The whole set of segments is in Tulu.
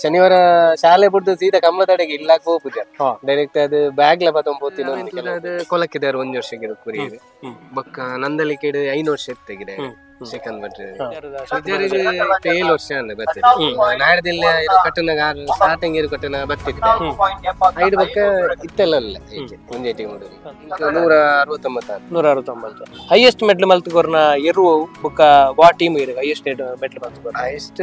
ಶನಿವಾರ ಶಾಲೆ ಬಿಡ್ದು ಸೀದಾ ಕಂಬದಡೆಗೆ ಇಲ್ಲಾಕ್ ಹೋಗುದ ಡೈರೆಕ್ಟ್ ಅದು ಬ್ಯಾಗ್ಲ ಪತ್ತೊಂಬತ್ತಿನ ಅದು ಕೊಲಕ್ಕಿದ್ದಾರೆ ಒಂದ್ ವರ್ಷ ಗಿಡ ಕುರಿಯದು ಬೊಕ್ಕ ನಂದಲಿಕ್ಕೆ 5 ವರ್ಷ ಇತ್ತು ಗಿಡ ಶ್ರೀಕಾಂತ್ ಭಟ್ರು 7 ವರ್ಷ ಅಂದ ಬರ್ತದೆ ನಾಡದಿಲ್ಲ ಕಟ್ಟನ ಸ್ಟಾರ್ಟಿಂಗ್ ಇರು ಕಟ್ಟನ ಬರ್ತಿದ್ದೆ ಐದು ಬಕ್ಕ ಇತ್ತೆಲ್ಲ ಅಲ್ಲ ಒಂದೇ 169 169 ಹೈಯೆಸ್ಟ್ ಮೆಡ್ಲ್ ಮಲ್ತುಕೊರ್ನ ಎರು ಬೊಕ್ಕ ವಾ ಟೀಮ್ ಇರು ಹೈಯೆಸ್ಟ್ ಮೆಡ್ಲ್ ಮಲ್ತುಕೊರ್ನ ಹೈಯೆಸ್ಟ್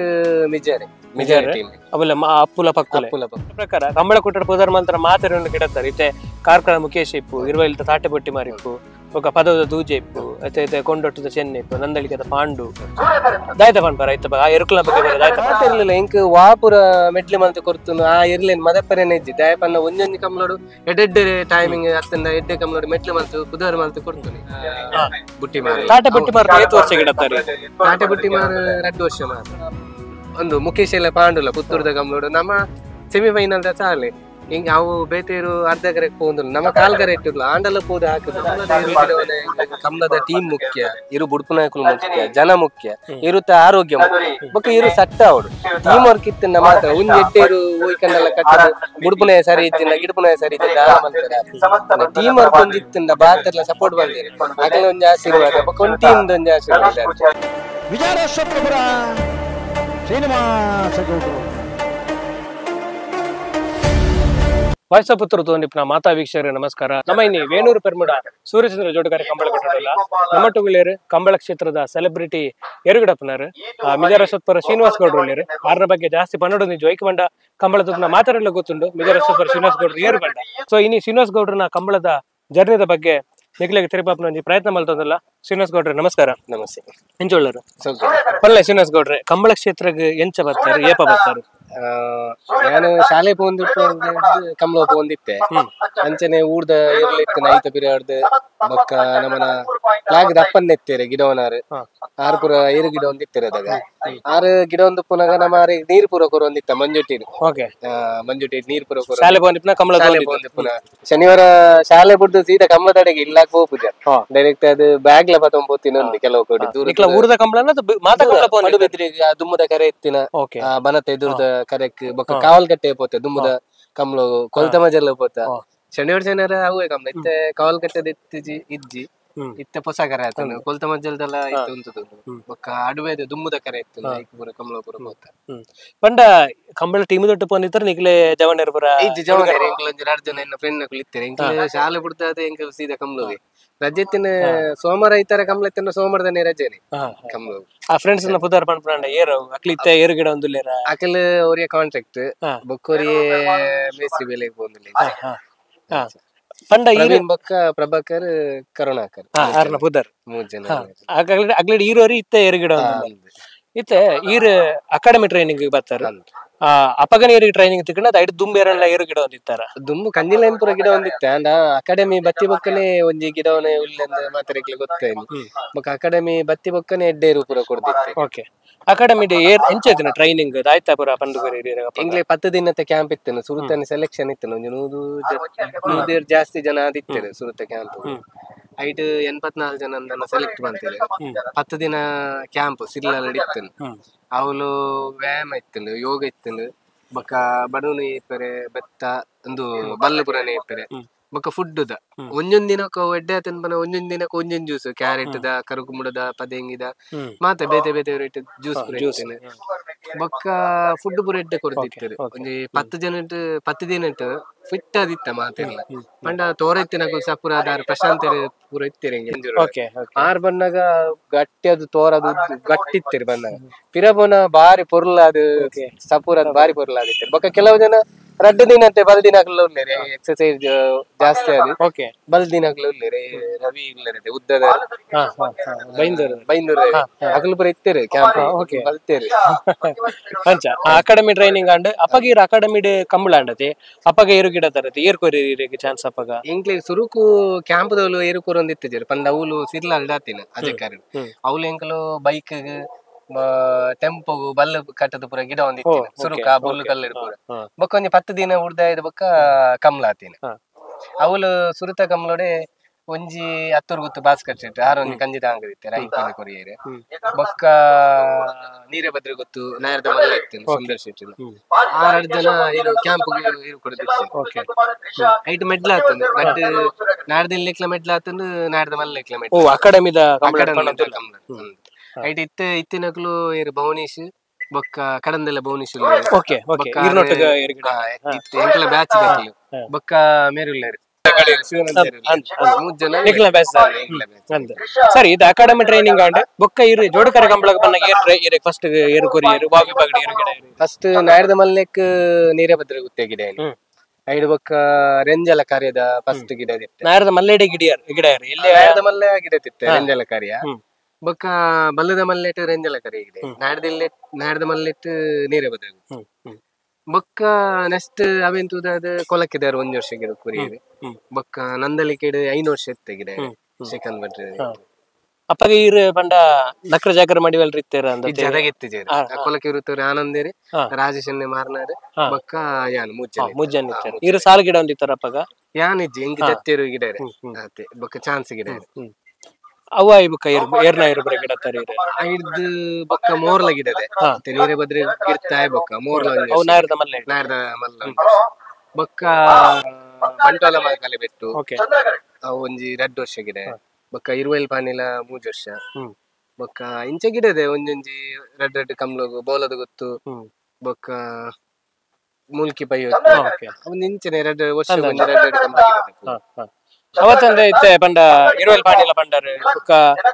ಮಿಜಾರೆ ಮಿಜಾರೆ ಟೀಮ್ ಅವಲ್ಲ ಅಪ್ಪುಲ ಪಕ್ಕುಲೆ ಪ್ರಕಾರ ಕಂಬಳ ಕುಟ್ಟಡ ಪುದರ್ ಮಲ್ತರ ಮಾತೆರನ್ನು ಗಿಡತ್ತಾರೆ ಇತ್ತೆ ಕಾರ್ಕಳ ಮುಖೇಶ್ ಇಪ್ಪು ಇರುವೈಲ್ತ ತಾಟೆ ಬೊಟ್ಟಿ ಮಾರಿಪ್ಪು ಬೊಕ್ಕ ಪದದ ದೂಜೆ ಇಪ್ಪು ಅತ್ತೆ ಇತ್ತೆ ಕೊಂಡೊಟ್ಟದ ಚೆನ್ನೆ ಇಪ್ಪು ನಂದಳಿಕದ ಪಾಂಡು ದಾಯ್ತ ಪನ್ಪರ ಇತ್ತ ಆ ಎರುಕುಲ ಬಗ್ಗೆ ಬೇರೆ ದಾಯ್ತ ಇರ್ಲಿಲ್ಲ ಇಂಕ್ ವಾಪುರ ಮೆಟ್ಲಿ ಮಲ್ತ ಕೊರ್ತುನು ಆ ಇರ್ಲೇನ್ ಮದಪ್ಪರೇನೆ ಇಜ್ಜಿ ದಾಯಪನ್ನ ಒಂಜೊಂಜಿ ಕಮ್ಲೋಡು ಎಡೆಡ್ಡೆ ಟೈಮಿಂಗ್ ಅತ್ತಂದ ಎಡ್ಡೆ ಕಮ್ಲೋಡು ಮೆಟ್ಲಿ ಮಲ್ತು ಪುದರ್ ಮಲ್ತು ಕೊರ್ತುನಿ ಬುಟ್ಟಿ ಮಾರು ತಾಟೆ ಬುಟ್ಟಿ ಮಾರು 5 ವರ್ಷ ಗಿಡತ್ತಾರೆ ತಾಟೆ ಬುಟ್ಟಿ ಮಾರು 2 ವರ್ಷ ಮಾರು ಒಂದು ಮುಖೇಶ್ ಎಲ್ಲ ಪಾಂಡುಲ ಪುತ್ತೂರ್ದ ಕಮ್ಲೋಡು ನಮ್ಮ ಸೆಮಿಫೈನಲ್ the ಚಾಲೆ ಹಿಂಗ ಅವು ಬೇತೇರು ಅರ್ಧ ಕರೆಕ್ಟ್ ಪೋಂದುಲ್ಲ ನಮ್ಮ ಕಾಲ್ ಕರೆಕ್ಟ್ ಇಲ್ಲ ಆಂಡಲ ಪೋದು ಹಾಕುದು ಕಮಲದ ಟೀಮ್ ಮುಖ್ಯ ಇರು ಬುಡ್ಪುನಾಯಕುಲು ಮುಖ್ಯ ಜನ ಮುಖ್ಯ ಇರುತ್ತ ಆರೋಗ್ಯ ಮುಖ್ಯ ಬೊಕ್ಕ ಇರು ಸಟ್ಟ ಅವಡು ಟೀಮ್ ವರ್ಕ್ ಇತ್ತು ಮಾತ್ರ ಒಂಜಿ ಎಟ್ಟೇರು ಹೋಯ್ಕಂಡೆಲ್ಲ ಕಟ್ಟದು ಬುಡ್ಪುನಾಯ ಸರಿ ಇದ್ದಿಲ್ಲ ಗಿಡ್ಪುನಾಯ ಸರಿ ಇದ್ದಿಲ್ಲ ಟೀಮ್ ವರ್ಕ್ ಒಂಜಿ ಇತ್ತಿಂದ ಬಾತೆಲ್ಲ ಸಪೋರ್ಟ್ ಬಂದಿರಿ ಅಗಲ ಒಂಜಿ ಆಶೀರ್ವಾದ ಬೊಕ್ಕ ಒಂದು ಟೀಮ್ ಒಂಜಿ ಆಶೀರ್ವಾದ. ವಿಜಯರಾಜಪುರ ಶ್ರೀನಿವಾಸ ಗೌಡರು ವಾಯ್ಸಪುತ್ರ ತೋನಿಪ್ನ ಮಾತಾ ವೀಕ್ಷಕರೇ ನಮಸ್ಕಾರ. ನಮ್ಮ ಇನ್ನಿ ವೇಣೂರು ಪೆರ್ಮುಡ ಸೂರ್ಯಚಂದ್ರ ಜೋಡುಗಾರಿ ಕಂಬಳ ಕಟ್ಟಡಲ್ಲ ನಮ್ಮ ಟುಗುಲೇರು ಕಂಬಳ ಕ್ಷೇತ್ರದ ಸೆಲೆಬ್ರಿಟಿ ಎರುಗಡಪ್ಪನರು ಮಿಜಾರಸತ್ಪರ ಶ್ರೀನಿವಾಸ ಗೌಡರು ಉಳ್ಳೇರು. ಆರನ ಬಗ್ಗೆ ಜಾಸ್ತಿ ಪನ್ನಡು ನಿಜ ಐಕಮಂಡ ಕಂಬಳ ತುಪ್ನ ಮಾತಾಡಲ್ಲ ಗೊತ್ತುಂಡು ಮಿಜಾರಸತ್ಪರ ಶ್ರೀನಿವಾಸ ಗೌಡರು ಏರು ಬಂಡ. ಸೊ ಇನಿ ಶ್ರೀನಿವಾಸ ಗೌಡ್ರನ ಕಂಬಳದ ಜರ್ನಿದ ಬಗ್ಗೆ ನಿಗ್ಲಿಗೆ ತಿರುಪಾಪ್ನ ಒಂಜಿ ಪ್ರಯತ್ನ ಮಲ್ತದಲ್ಲ. ಶ್ರೀನಿವಾಸ ಗೌಡ್ರೆ ನಮಸ್ಕಾರ. ನಮಸ್ತೆ. ಎಂಚೊಳ್ಳರು ಪಲ್ಲೆ ಶ್ರೀನಿವಾಸ ಗೌಡ್ರೆ ಕಂಬಳ ಕ್ಷೇತ್ರಕ್ಕೆ ಎಂಚ ಬರ್ತಾರೆ ಏಪ ಬರ್ತಾರೆ? ನಾನು ಶಾಲೆ ಪೋಂದಿಟ್ಟು ಕಂಬಳ ಪೋಂದಿತ್ತೆ ಅಂಚನೆ ಊರ್ದ ಇರ್ಲಿತ್ತು ನೈತ ಪಿರಿಯಾಡ್ದು ಬೊಕ್ಕ ನಮನ ಲಾಗದ ಅಪ್ಪನ್ ಎತ್ತೀರಿ ಗಿಡವನಾರು ಆರು ಪೂರ ಏರು ಗಿಡ ಒಂದಿತ್ತಿರ ಅದಾಗ ಆರು ಗಿಡ ಒಂದು ಪುನಗ ನಮ್ಮ ನೀರ್ ಪೂರ ಕೊರ ಒಂದಿತ್ತ ಮಂಜುಟಿ ಮಂಜುಟಿ ನೀರ್ ಪೂರ ಕೊರ ಶಾಲೆ ಪೋಂದಿಪ್ಪನ ಕಂಬಳ ಪೋಂದಿಪ್ಪುನ ಶನಿವಾರ ಶಾಲೆ ಬಿಡ್ದು ಸೀದಾ ಕಂಬದಡೆಗೆ ಇಲ್ಲಾಕ್ ಹೋಗುದ ಡೈರೆಕ್ಟ್ ಅದು ಬ್ಯಾಗ್ಲ ಪತ್ತೊಂಬತ್ತಿನ ಒಂದು ಕೆಲವು ಕಡೆ ದೂರ ಊರ್ದ ಕಂಬಳ ದುಮ್ಮದ ಕರೆ ಎತ್ತಿನ ಬನತೆ ಎದುರ್ದ ಕರೆಕ್ ಬೊಕ್ಕ ಕಾವಲ್ಕಟ್ಟೆ ಪೋತೆ ದುಮ್ಮದ ಕಮ್ಲು ಕೊಲ್ತ ಮಜಲ್ಲ ಪೋತ ಶನಿವಾರ ಶನಿವಾರ ಅವೇ ಕಮ್ಲ ಇತ್ತೆ ಕಾವಲ್ಕಟ್ಟೆದ ಇತ್ತೀಜಿ ಇಜ್ಜಿ ಇತ್ತೆ ಪೊಸ ಕರೆ ಆತನು ಕೊಲ್ತ ಮಜ್ಜಲ್ದೆಲ್ಲ ಇತ್ತು ಉಂಟು ಬೊಕ್ಕ ಅಡುವೆದ ದುಮ್ಮದ ಕರೆ ಇತ್ತು ಪೂರ ಕಮ್ಲ ಪೂರ ಪೋತ ಪಂಡ ಕಂಬಳ ಟೀಮ್ ದೊಡ್ಡ ಪೋನಿತ್ತರ ನಿಕ್ಲೆ ಜವಣೇರ್ ಪೂರ ಇಜ್ಜಿ ಜವಣೇರ್ ಎಂಕ್ಲ ಒಂಜಿ 2 ಜನ ಎನ್ನ ಫ್ರೆಂಡ್ ನಕುಲು ಇತ್ತೆರ್ ಎಂಕ್ಲೆ ಶಾಲೆ ಬಿಡ್ತಾದ ಎಂಕ್ಲ ಸೀದಾ ಕಮ್ಲುಗೆ ರಜೆ ಸೋಮವಾರ ಐತಾರ ಕಮ್ಲ ಇತ್ತಿನ ಸೋಮವಾರದನೇ ರಜೆನೆ ಕಮ್ಲ. ಆ ಫ್ರೆಂಡ್ಸ್ ನ ಪುದಾರ್ ಪನ್ಪುನಾಂಡ ಏರು ಅಕ್ಲಿ ಇತ್ತೆ ಏರು ಗಿಡ ಒಂದುಲ್ಲೇರ ಅಕಲ್ ಒರಿಯ ಕಾಂಟ್ರಾಕ್ಟ್ ಬೊಕ್ಕ ಒರಿಯೆ ಮೇಸ್ತ್ರಿ ಬೇಲೆಗ್ ಪೋಂದುಲ್ಲೆ ಪಂಡ ಪ್ರವೀಣ್ ಬೊಕ್ಕ ಪ್ರಭಾಕರ್ ಕರುಣಾಕರ್ ಆರ್ನ ಪುದರ್ 3 ಜನ ಅಗ್ಲಡ್ ಈರೋರಿ ಇತ್ತೆ ಏರು ಗಿಡ ಒಂದುಲ್ಲೆ ಇತ್ತೆ ಈರ್ ಅಕಾಡೆಮಿ ಟ್ರೈನಿಂಗ್ ಬರ್ತಾರ ಅಪಗನ ಏರಿಗೆ ಟ್ರೈನಿಂಗ್ ತಿಕ್ಕಂಡ ಐಟ್ ದುಂಬು ಏರಲ್ಲ ಏರು ಗಿಡ ಒಂದಿತ್ತಾರ ದುಂಬು ಕಂಜಿಲೈನ್ ಪೂರ ಗಿಡ ಒಂದಿತ್ತ ಅಂಡ ಅಕಾಡೆಮಿ ಬತ್ತಿ ಬೊಕ್ಕನೆ ಒಂಜಿ ಗಿಡವನೆ ಉಲ್ಲಂದ ಮಾತಾಡಕ್ಕೆ ಗೊತ್ತಾಯ್ತು ಬೊಕ್ಕ ಅಕಾಡೆಮಿ ಬತ್ತಿ ಬೊಕ್ಕನೆ ಎಡ್ಡೇರು ಪೂರ ಕೊಡ್ದಿತ್ತೆ. Okay academy air ಎಂಚ ಇತ್ತಿನ ಟ್ರೈನಿಂಗ್ ದಾಯ್ತಾ ಪೂರ ಪಂದು ಎಂಗ್ಲೆ 10 ದಿನದ ಕ್ಯಾಂಪ್ ಇತ್ತು ಸುರುತನೆ ಸೆಲೆಕ್ಷನ್ ಇತ್ತು ಒಂಜಿ 100 ಜಾಸ್ತಿ ಜನ ಆದಿತ್ತೇನೆ ಸುರುತ ಕ್ಯಾಂಪ್ ಐಟ್ 84 ಜನ ಸೆಲೆಕ್ಟ್ ಬಂತೇನೆ 10 ದಿನ ಕ್ಯಾಂಪ್ ಸಿರ್ಲಾಲ್ ಇತ್ತು ಅವಳು ವ್ಯಾಯಾಮ ಇತ್ತು ಯೋಗ ಇತ್ತು ಬೊಕ್ಕ ಬಡವನು ಏಪೆರೆ ಬೆತ್ತ ಒಂದು ಬಲ್ಲು ಪುರನೆ ಏಪೆರೆ ಬೊಕ್ಕ ಫುಡ್ the ಒಂಜೊಂದ್ ದಿನಕ್ಕ ಎಡ್ಡೆ ಆತನ ಒಂಜೊಂದ್ ದಿನಕ್ಕ ಒಂಜೊಂದ್ ಜ್ಯೂಸ್ ಕ್ಯಾರೆಟ್ the ಕರುಕುಂಬುಡದ ಪದೆಂಗಿದ ಮಾತೆ ಬೇತೆ ಬೇತೆ ವೆರೈಟಿ ಜ್ಯೂಸ್ ಪೂರ ಇತ್ತೇನೆ ಬೊಕ್ಕ ಫುಡ್ ಪೂರ ಎಡ್ಡೆ ಕೊಡ್ತಿತ್ತು ಒಂಜಿ 10 ಜನ 10 ದಿನ ಫಿಟ್ ಆದಿತ್ತ ಮಾತೆಲ್ಲ ಪಂಡ ತೋರ ಇತ್ತಿನ ಸಪುರ ದಾರ್ ಪ್ರಶಾಂತ್ ಪೂರ ಇತ್ತೀರಿ ಆರ್ ಬಂದಾಗ ಗಟ್ಟಿ ಅದು ತೋರದು ಗಟ್ಟಿ ಇತ್ತೀರಿ ಬಂದಾಗ ಪಿರಬೋನ ಬಾರಿ ಪೊರ್ಲ ಅದು ಸಪುರ ಅದು ಬಾರಿ ಪೊರ್ಲ ಆದಿತ್ತು ಬೊಕ್ಕ ಕೆಲವು ಜನ 2 ದಿನಂತೆ ಬಲ್ ದಿನ ಉಲ್ಲೇರಿ ಎಕ್ಸರ್ಸೈಸ್ ಜಾಸ್ತಿ ಅದು ಬಲ್ ದಿನಕ್ಲು ಉಲ್ಲೇರಿ ರವಿ ಉಲ್ಲೇರಿ ಉದ್ದದ ಬೈಂದೂರು ಬೈಂದೂರು ಅಗಲು ಪೂರ ಇತ್ತೇರಿ ಕ್ಯಾಂಪ್ ಬಲ್ತೇರಿ ಅಂಚ academy training and ಅಪ್ಪಗ ಇರು ಅಕಾಡೆಮಿ ಕಂಬಳ ಅಂಡತಿ ಅಪ್ಪಗ ಏರು ಗಿಡ ತರತಿ ಏರ್ ಕೊರಿ ಚಾನ್ಸ್ ಅಪ್ಪಗ ಎಂಕ್ಲೆ ಸುರುಕು ಕ್ಯಾಂಪ್ ದವಲು ಏರು ಕೊರ ಒಂದಿತ್ತು ಪಂಡ ಅವಲು ಸಿರ್ಲಾಲ್ ದಾತಿನ ಅಜಕಾರಿ ಅವಲು ಎಂಕಲು ಬೈಕ್ ಟೆಂಪೋ ಬಲ್ಲು ಕಟ್ಟದ ಪೂರ ಗಿಡ ಒಂದಿತ್ತು ಸುರುಕ ಬೊಲ್ಲು ಕಲ್ಲು ಪೂರ ಬೊಕ್ಕ ಒಂಜಿ 10 ದಿನ ಉಡ್ದಾಯದ ಬೊಕ್ಕ ಕಮ್ಲ ಆತಿನ ಅವಲು ಸುರುತ ಕಮ್ಲೋಡೆ ಒಂಜಿ ಅತ್ತೂರು ಗುತ್ತು ಭಾಸ್ಕರ್ ಶೆಟ್ಟಿ ಆರ್ ಒಂಜಿ ಕಂಜಿ ತಾಂಗದಿತ್ತೆ ರೈಪನೆ ಕೊರಿಯೇರು ಬೊಕ್ಕ ನೀರಭದ್ರ ಗೊತ್ತು ನಾಯರ್ದ ಮಲ್ಲ ಇತ್ತು ಸುಂದರ್ ಶೆಟ್ಟಿ ಆರ್ ಜನ ಇರು ಕ್ಯಾಂಪ್ ಇರು ಕೊಡುದಿತ್ತು ಐಟ್ ಮೆಡ್ಲ ಆತಂದು ರಡ್ಡ್ ನಾಡ್ದಿಲ್ಲೆಕ್ಲ ಮೆಡ್ಲ ಆತಂದು ನಾಡ್ದ ಮಲ್ಲೆಕ್ಲ ಮೆಡ್ಲ ಅಕಾಡೆಮಿದ ಅಕಾಡೆಮಿ ಐಟ್ ಇತ್ತ ಇತ್ತಿನಕ್ಲು ಇರು ಭುವನೇಶ್ ಬೊಕ್ಕ ಕಡಂದೆಲ್ಲ ಭುವನೇಶ್ ಓಕೆ ಓಕೆ ಎಂಕಲ ಬ್ಯಾಚ್ ಬೊಕ್ಕ ಮೇರುಲ್ಲೇರು ಸರಿ ಇದು ಅಕಾಡೆಮಿ ಟ್ರೈನಿಂಗ್ ಆಂಡ್ ಬೊಕ್ಕ ಇರು ಜೋಡುಕರ ಕಂಬಳಗ ಬನ್ನಗ ಏರ್ ಫಸ್ಟ್ ಏರು ಕೊರಿಯರು ಬಾವಿ ಬಾಗಡಿ ಏರು ಗಿಡ ಫಸ್ಟ್ ನಾಯರ್ದ ಮಲ್ಲೆಕ್ ನೀರಭದ್ರ ಗುತ್ತೆ ಗಿಡ ಐಡು ಬೊಕ್ಕ ರೆಂಜಲ ಕಾರ್ಯದ ಫಸ್ಟ್ ಗಿಡ ನಾಯರ್ದ ಮಲ್ಲೆಡೆ ಗಿಡ ಗಿಡ ಎಲ್ಲಿ ನಾಯರ್ದ ಮಲ್ಲೆ ಗಿಡ ತಿತ್ತೆ ರೆಂಜಲ ಕಾರ್ಯ ಬೊಕ್ಕ ಬಲ್ಲದ ಮಲ್ಲೆಟ್ ರೆಂಜಲ ಕಾರ್ಯ ಗಿಡ ನಾಡ್ದಿಲ್ಲೆ ನಾಡ್ದ ಮಲ್ಲೆಟ್ ನೀರಭದ್ರ ಬೊಕ್ಕ ನೆಕ್ಸ್ಟ್ ಅವೆಂತೂದಾದ ಕೊಲಕ್ಕಿದಾರು ಒಂಜಿ ವರ್ಷ ಗಿಡ ಕುರಿಯರು ಬೊಕ್ಕ ನಂದಲಿಕೆಡ್ 5 ವರ್ಷ ಇತ್ತೆ ಗಿಡ ಶ್ರೀಕಾಂತ್ ಭಟ್ರು ಅಪ್ಪಗ ಈರು ಪಂಡ ನಕ್ರ ಜಾಗರ ಮಡಿವಲ್ರಿ ಇತ್ತೇರ ಅಂದ ಜದಗಿತ್ತು ಜೇರು ಕೊಲಕ್ಕೆ ಇರುತ್ತವ್ರು ಆನಂದೇರಿ ರಾಜೇಶ್ ಮಾರ್ನಾರು ಬೊಕ್ಕ ಯಾನ್ ಮೂಜನ ಜನ ಇತ್ತಾರೆ ಈರು ಸಾಲು ಗಿಡ ಒಂದಿತ್ತಾರ ಅಪ್ಪಗ ಯಾನ್ ಇಜ್ಜಿ ಇಂಕ ಜತ್ತೇರು ಗಿಡ ಬೊಕ್ಕ ಚಾನ್ಸ್ ಗಿಡ ಅವ ಬೊಕ್ಕ ಏರ್ನ ಇರು ಬರ ಗಿಡ ತರ ಐದು ಬೊಕ್ಕ ಮೋರ್ಲ ಗಿಡದೆ ನೀರೇ ಬದ್ರೆ ಗಿಡ್ತಾಯ ಬೊಕ್ಕ ಮೋರ್ಲ ಅವು ನಾಯರ್ದ ಮಲ್ಲೆ ನಾಯರ್ದ ಮಲ್ಲ ಬೊಕ್ಕ ಬಂಟೋಲ ಮಲ್ಕಲೆ ಬೆಟ್ಟು ಅವು ಒಂಜಿ 2 ವರ್ಷ ಗಿಡ ಬೊಕ್ಕ ಇರುವೆಲ್ ಪಾನಿಲ 3 ವರ್ಷ ಬೊಕ್ಕ ಇಂಚ ಗಿಡದೆ ಒಂಜೊಂಜಿ ರೆಡ್ ರೆಡ್ ಕಮ್ಲಗು ಬೋಲದ ಗೊತ್ತು ಬೊಕ್ಕ ಮೂಲ್ಕಿ ಪೈ ಒಂದು ಇಂಚನೆ 2 ವರ್ಷ ಒಂಜಿ ರೆಡ್ ರೆಡ್ ಕಮ್ಲ ಗಿಡ. ಅವತ್ತಂದ್ರೆ ಇತ್ತೆ ಪಂಡ ಇರುವೆಲ್ ಪಾಣಿಲ ಪಂಡರು ಬೊಕ್ಕ